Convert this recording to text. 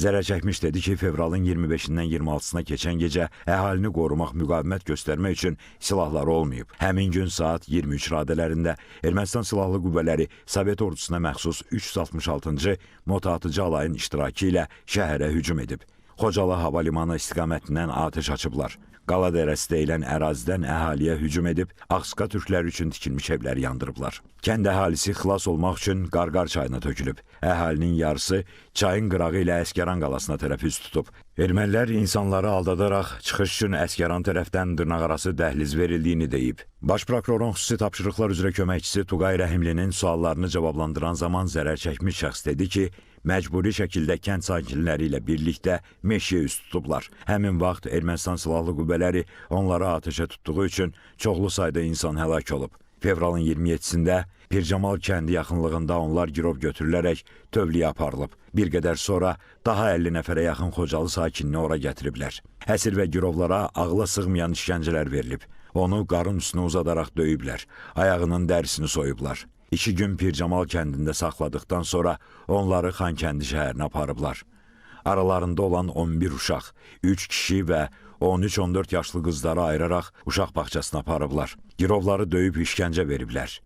Zərər çəkmiş dedi ki, fevralın 25-dən 26-sına keçən gecə əhalini qorumaq, müqavimət göstərmək üçün silahları olmayıb. Həmin gün saat 23 radələrində Ermənistan silahlı qüvvələri Sovet ordusuna məxsus 366-cı motatıcı alayın iştirakı ilə şəhərə hücum edib. Xocalı hava limanı istiqamətindən atəş açıblar. Qala dərəsi deyilən ərazidən əhaliyə hücum edib, Axka türkləri üçün tikilmiş evləri yandırıblar. Kənd əhalisi xilas olmaq üçün Qarqar çayına tökülüb. Əhalinin yarısı çayın qırağı ilə Əsgəran qalasına tərəf üz tutub. Ermənilər insanları aldadaraq çıxış üçün Əsgəran tərəfdən dırnaqarası dəhliz verildiyini deyib. Baş prokurorun xüsusi tapşırıqlar üzrə köməkçisi Tuqay Rəhimlinin suallarını cavablandıran zaman zərər çəkmiş şəxs dedi ki, məcburi şəkildə kənd sakinləri ilə birlikdə meşəyə üz tutublar. Həmin vaxt Ermənistan silahlı qüvvələri onları atəşə tutduğu üçün çoxlu sayda insan həlak olub. Fevralın 27-sində Pircamal kəndi yaxınlığında onlar girov götürülərək tövləyə aparılıb. Bir qədər sonra daha 50 nəfərə yaxın Xocalı sakinini ora gətiriblər. Əsir və girovlara ağla sığmayan işgəncələr verilib. Onu qarın üstünə uzadaraq döyüblər. Ayağının dərisini soyublar. 2 gün Pircamal kəndində saxladıqdan sonra onları Xankəndi şəhərinə aparıblar. Aralarında olan 11 uşaq, 3 kişi və 13-14 yaşlı qızları ayıraraq uşaq bağçasına aparıblar. Girovları döyüb işgəncə veriblər.